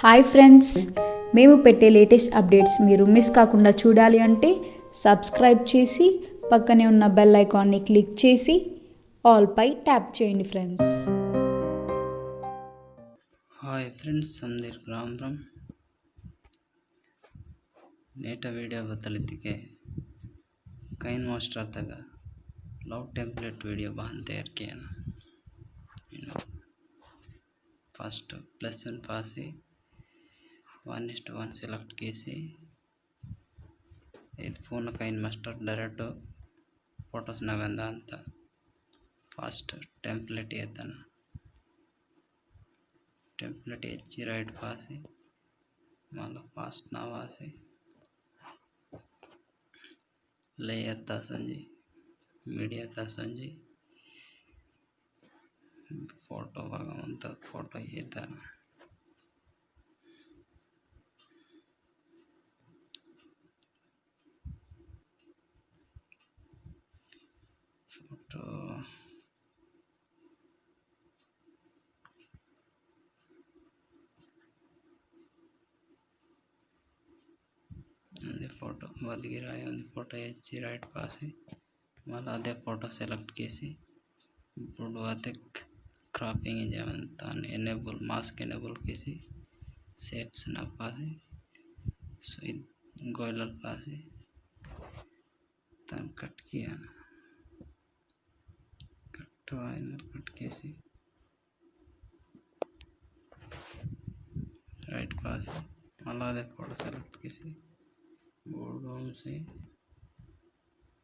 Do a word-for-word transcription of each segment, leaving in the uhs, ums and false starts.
Hi friends, మేము పెట్టే latest updates మీరు మిస్ కాకుండా చూడాలి అంటే సబ్స్క్రైబ్ చేసి పక్కనే ఉన్న బెల్ ఐకాన్ని క్లిక్ చేసి ఆల్ పై ట్యాప్ చేయండి ఫ్రెండ్స్. హాయ్ ఫ్రెండ్స్, అందరికి రామ్ రామ్. నేట వీడియో బతలితికే KineMaster తగ్గ లెవెన్ టెంప్లేట్ వీడియో బాన్ తయారు కియానా. ఫస్ట్ ప్లస్ వన్ పాసి one is to one select కిసి, ఇది ఫోన్ KineMaster డైరెక్ట్ ఫొటోస్ నగ్గ దాంత ఫస్ట్ టెంప్లేట్ ఏతానా. టెంప్లేట్ ఇచ్చి రైట్ పాసి మల్ల ఫాస్ట్‌నెస్ వాసి లేయర్ తా సంజి, మీడియా తా సంజి, ఫోటో బాగ మంత ఫోటో ఏతానా. ఫోటో ఉంది ఫోటో బతికిరాయి, ఉంది ఫోటో ఇచ్చి రైట్ పాసి మల్ల అదే ఫోటో సెలెక్ట్ కిసి, ఇప్పుడు అదే క్రాపింగ్ ఇంజె మంతాను ఎనేబుల్, మాస్క్ ఎనేబుల్ కిసి, సేఫ్స్ నగ్గ పాసి, సో ఇది గోయిలల్ పాసి, దాని కట్ కియానా. కట్ అయిన కట్ కిసి రైట్ పాసి మల్ల అదే ఫోటో సెలెక్ట్ కిసి బోర్డు హోమ్‌సి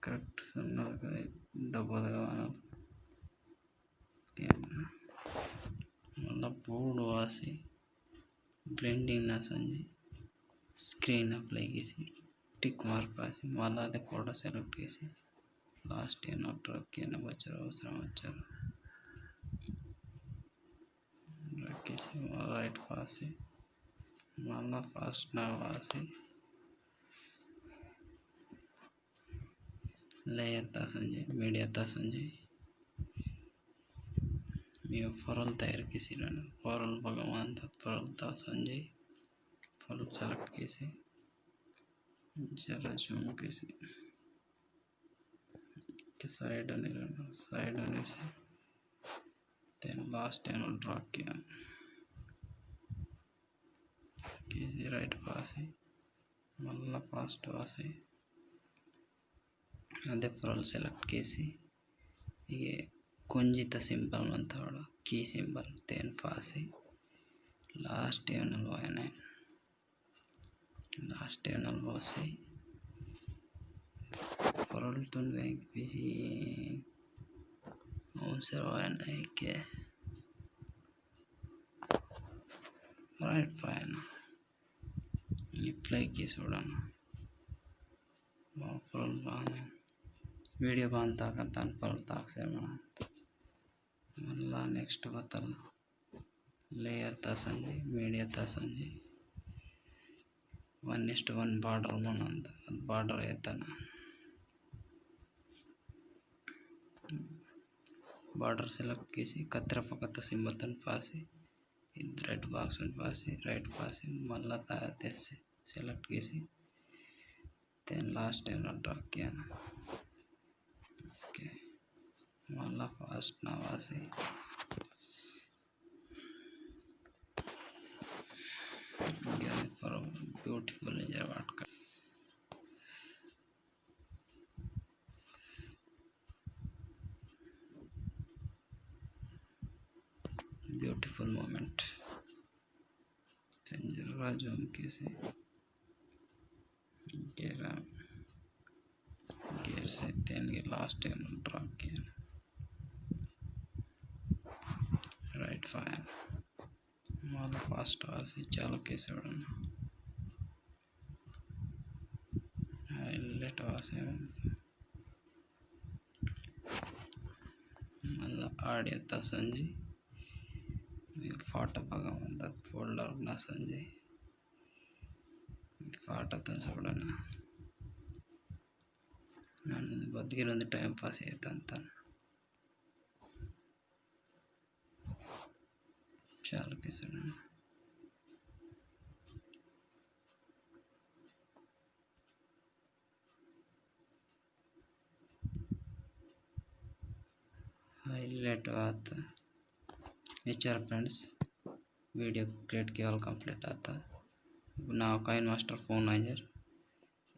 కరెక్ట్ సున్నా డబ్బు మల్ల బోర్డు వాసి బ్లెండింగ్ న సంజి స్క్రీన్ అప్లై కిసి టిక్ మార్క్ వాసి మల్ల అదే ఫోటో సెలెక్ట్ కిసి లాస్ట్ ఏన డ్రాగ్ కియానా బచ్చోరె అవసరం వచ్చోరె డ్రాగ్ కిసి మల్ల రైట్ పాసి మల్ల ఫాస్ట్‌నెస్ వాసి లేయర్ తా సంజి, మీడియా తా సంజి, మీ ఫరల్ తయారు కిసి రానా, ఫరల్ బాగ మంత ఫరల్ తా సంజి, ఫరల్ సెలెక్ట్ కిసి, జరా జూమ్ కిసి, సైడ్ అని రానా, సైడ్ అనేసి, then last ఏన డ్రాగ్ కియానా. కిసి రైట్ పాసి మల్ల ఫాస్ట్ వాసి అదే ఫరల్ సెలెక్ట్ కిసి ఇగ కొంజిత సింబల్ మంతాడు కీ సింబల్ then పాసి లాస్ట్ ఏన లోయనే లాస్ట్ ఏన లోసి ఫరల్ తున్ వెంకి పిసి అవసరం లోయనే కే రైట్ పాసి అప్లై కిసి ఊడన. మా ఫరల్ బాన్ వీడియో బాన్ తాకతాను ఫరల్ తాకసే మన. మల్ల నెక్స్ట్ బతల్ లేయర్ తా సంజి, మీడియా తా Sanji, one is to one border మనంత బోర్డర్ ఏతానా. బోర్డర్ సెలెక్ట్ కిసి కత్తిర పక్కత సింబల్ తున్ పాసి ఇది రైట్ బాక్స్ తున్ పాసి రైట్ పాసి మల్ల తా తెసి సెలెక్ట్ కిసి then లాస్ట్ ఏన డ్రాగ్ కియానా. ఓకే, మల్ల ఫాస్ట్‌నెస్ వాసి ఫరల్ బ్యూటిఫుల్ ఇంజె వాట్క బ్యూటిఫుల్ మూమెంట్. Then జరా జూమ్ కిసి గేరా గేర్‌సి then లాస్ట్ ఏన డ్రాగ్ కియానా. రైట్ పాసి మల్ల ఫాస్ట్ వాసి చాలు కిసి ఊడన. హైలైట్ వాసి మల్ల ఆడియో తా సంజి. ఈ ఫోటో బాగ మంత ఫోల్డర్ న సంజి. ఈ ఫోటో తా ఊడన. నన్న బతికిన టైమ్ పాస్ ఏతాను. చాలు కిసి ఊడన. Highlight आता. H R friends, video create किया, all complete आता. Now KineMaster phone आ जा रहा.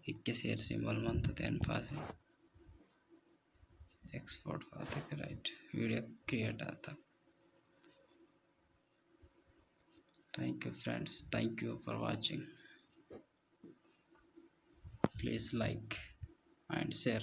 इक्के share symbol मंता तेन पास export आता के right video create आता. Thank you friends, thank you for watching. Please like and share.